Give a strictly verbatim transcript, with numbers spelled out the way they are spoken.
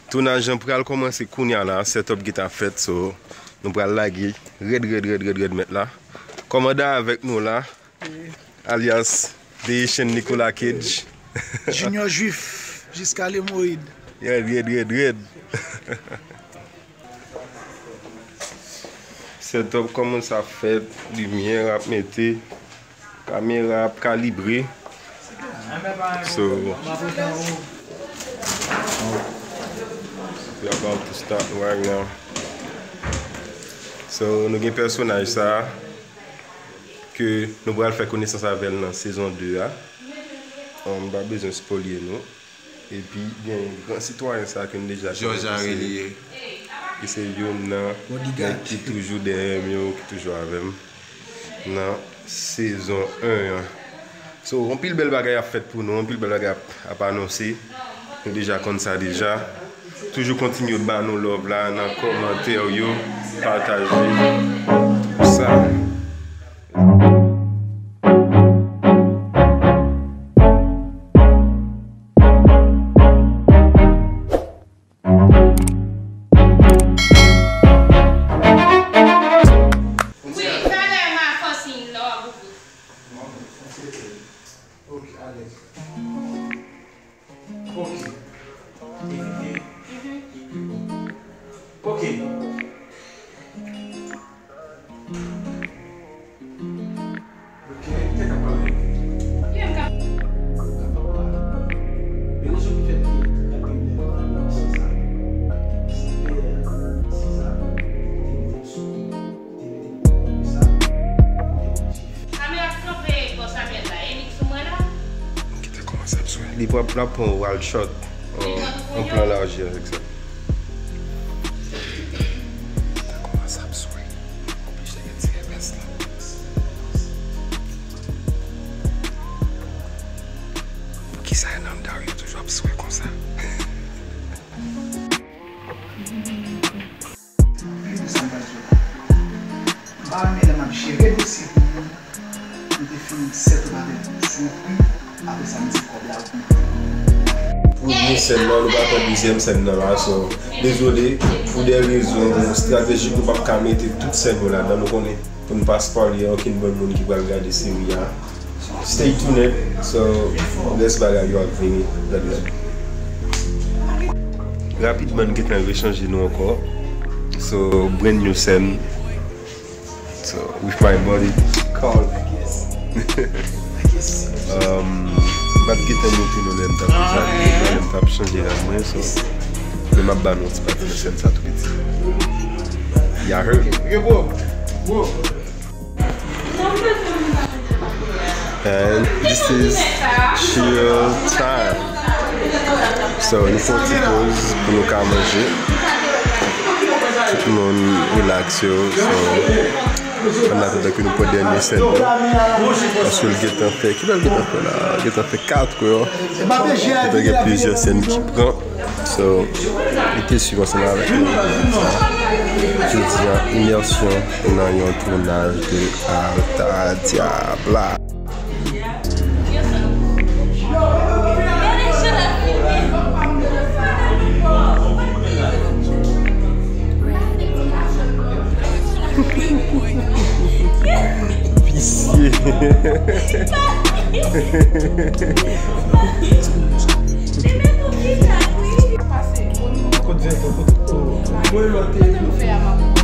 Tounaj lan pral kòmanse kounya la, setup gentan fèt, so nou pral lage rèd, rèd, rèd, rèd, rèd mèt la. Kòmandan avèk nou la, alyas The Haitian Nicolas Cage. Junior Juif, jiska lemoyid. Rèd, rèd, rèd, rèd. Setup kòmanse ap fèt, limyè ap mete, kamera ap kalibre. So, we about to start right now. So, nou gen pèsonaj sa a ke nou pral fè konesans avè l nan sezon de a. Um, m pa bezwen spolye nou. Epi, gen gran sitwayen sa ke n deja Jòj konnen, ki se, Arelier, ki se youn nan nèg ki toujou dèyè m yo, ki toujou avè m nan sezon en an. So, anpil bèl bagay ap fèt pou nou, anpil bèl bagay ap, ap anonse. Nou deja konn sa deja. Toujou kontinye ba nou love la nan kòmantè yo, pataje sa. Wi, talè m a fè w siy love. Ok, alèz. Ok. Evite. Ok. Ok, te ka pale. Ka pale. Men rezon ki fè m te gade lè m pran sa, se pè Siza te mete m sou, te mete m sa, te oblije fè. Kamera ap kanpe bò Samuel la, e li k sou mwen la? Kite kòmanse ap swe. Li pran, l ap pran wild shot, yon plan laji avèk sa. Kòmanse ap swe. Oblije retire vès la. Poukisa Hernando yo toujou ap swe konsa? M pa renmen lè m ap jere dosye pou moun. Nou te fin sèt ou pa te sou pri, apre sa m di kòb la pou. Premye sèn nan, nou pa pran dezyèm sèn nan la, so, dezole, pou de rezon estratejik, nou p ap ka mete tout sèn yo ladan, nou konnen, pou n pa spoile okenn bann moun ki pral gade seri a. Stay tuned, so, rès bagay yo ap vini, gade la. Rapidman, n gentan rechanje nou ankò, so, brand new sèn. So, with my buddy, Carl. Um, m pa t gentan montre nou lè m t ap deja, lè m t ap chanje rad mwen, so, men m ap ba nou yon ti pati nan sèn sa tou piti. Y'all heard? And this is chill time. So, nou fè yon ti poz pou nou ka manje. Tout moun relax yo. So, an atandan ke nou pran dènye sèn yo. Paske l gentan fè, kilè l gentan fè la? L gentan fè kat, yo. Gentan gen plizyè sèn ki pran. So, rete swiv ansanm avèk nou. Jodi a, imèsyon nan yon tounaj de Alta Diabla. Visye. Kot vètè, kot, oh. Kote nou fè a, maman?